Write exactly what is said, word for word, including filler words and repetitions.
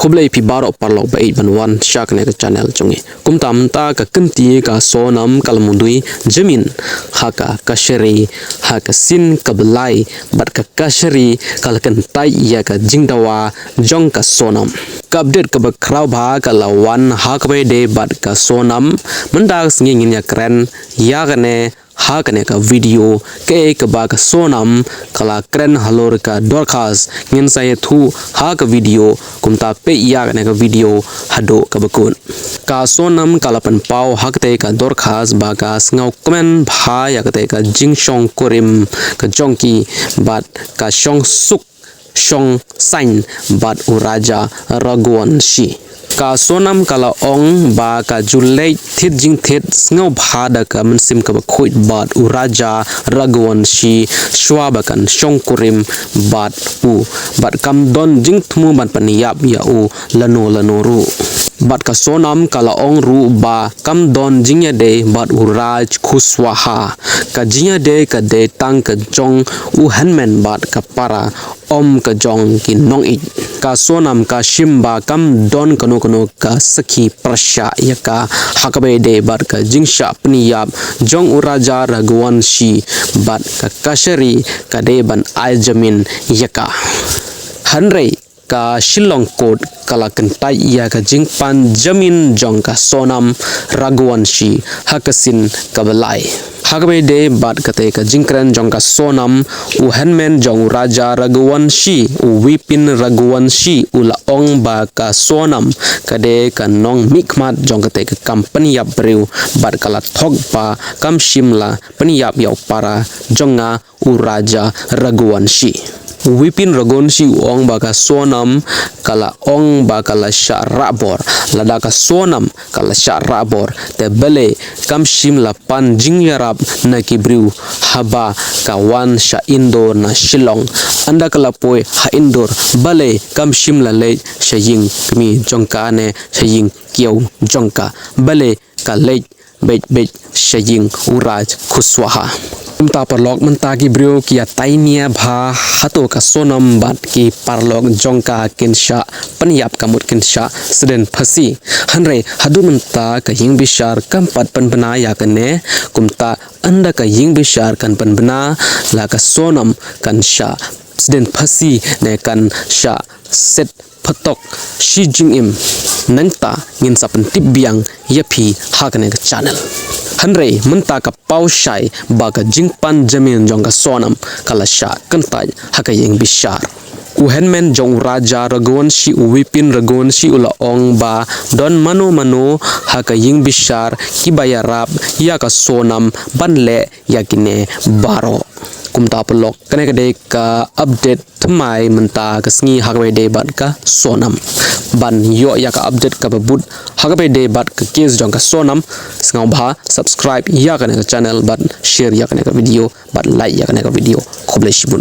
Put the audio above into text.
Khublei phi baroh paralok ba ïeit ban wan sha kane ka channel jong ngi. Kumta mynta ka kynti ka Sonam ka la mudui jamin ha ka kashari ha ka sien kaba lai bad ka kashari ka la kyntait ïa ka jingdawa jong ka Sonam. Ka update kaba khraw bha ka la wan ha kaba ïadei bad ka Sonam. Mynta ka sngi ngin ïa kren ïa kane ha kane ka video, kaei kaba ka Sonam ka la kren halor ka dorkhas, ngin sa ïathuh ha ka video. Kumta peit ïa kane ka video haduh kaba kut. Ka Sonam ka la pynpaw ha katei ka dorkhas ba ka sngewkmen bha ïa katei ka jingshongkurim ka jong ki bad ka shongsuk shongsaiñ bad u Raja Raghuwanshi. Ka Sonam ka la ong ba ka ju leit thied jingthied sngewbha da ka mynsiem kaba khuid bad u Raja Raghuwanshi shuwa ba kan shongkurim bad u, bad kam don jingthmu ban pynïap ïa u lano lano ruh. Bad ka Sonam ka la ong ruh ba kam don jingïadei bad u Raj Kushwaha. Ka jingïadei ka dei tang ka jong u hynmen bad ka para, ym ka jong ki nongïeit. Ka Sonam ka shim ba kam don kano kano ka sakhi pyrshah ïa ka ha kaba ïadei bad ka jingshah pynïap jong u Raja Raghuwanshi, bad ka kashari ka dei ban ai jamin ïa ka. Hynrei ka Shillong Court ka la kyntait ïa ka jingpan jamin jong ka Sonam Raghuwanshi ha ka sien kaba lai. Ha kaba ïadei bad katei ka jingkren jong ka Sonam, u hynmen jong u Raja Raghuwanshi, u Vipin Raghuwanshi, u la ong ba ka Sonam ka dei ka nongmihkhmat jong katei ka kam pynïap briew, bad ka la thok ba kam shym la pynïap ïa u para jong nga, u Raja Raghuwanshi. U Vipin Raghuwanshi u ong ba ka Sonam ka la ong ba ka la shah rah bor. Lada ka Sonam ka la shah rah bor, te balei kam shym la pan jingïarap na ki briew haba ka wan sha Indore na Shillong? Ynda ka la poi ha Indore, balei kam shym la leit sha ïing kmie jong ka ne sha ïing kiew jong ka? Balei ka leit beit beit sha ïing u Raj Kushwaha? Kumta paralok, mynta ki briew ki ïa tai nia bha hato ka Sonam bad ki paralok jong ka kin shah pynïap, ka mut kin shah sdien phasi. Hynrei haduh mynta ka ïing bishar kam pat pynbna ïa kane. Kumta ynda ka ïing bishar kan pynbna, la ka Sonam kan shah sdien phasi ne kan shah set phatok shi jingim? Nangta ngin sa pyntip biang ïa phi ha kane ka channel. Hynrei mynta ka paw shai ba ka jingpan jamin jong ka Sonam ka la shah kyntait ha ka ïing bishar. U hynmen jong u Raja Raghuwanshi, u Vipin Raghuwanshi, u la ong ba don mano mano ha ka ïing bishar kiba ïarap ïa ka Sonam ban leh ïa kine baroh. Kumta paralok, kane ka dei ka update thymmai mynta ka sngi ha kaba ïadei bad ka Sonam. Ban ïoh ïa ka update kaba bud ha kaba ïadei bad ka case jong ka Sonam, sngewbha subscribe ïa kane ka channel bad share ïa kane ka video bad like ïa kane ka video. Khublei shibun.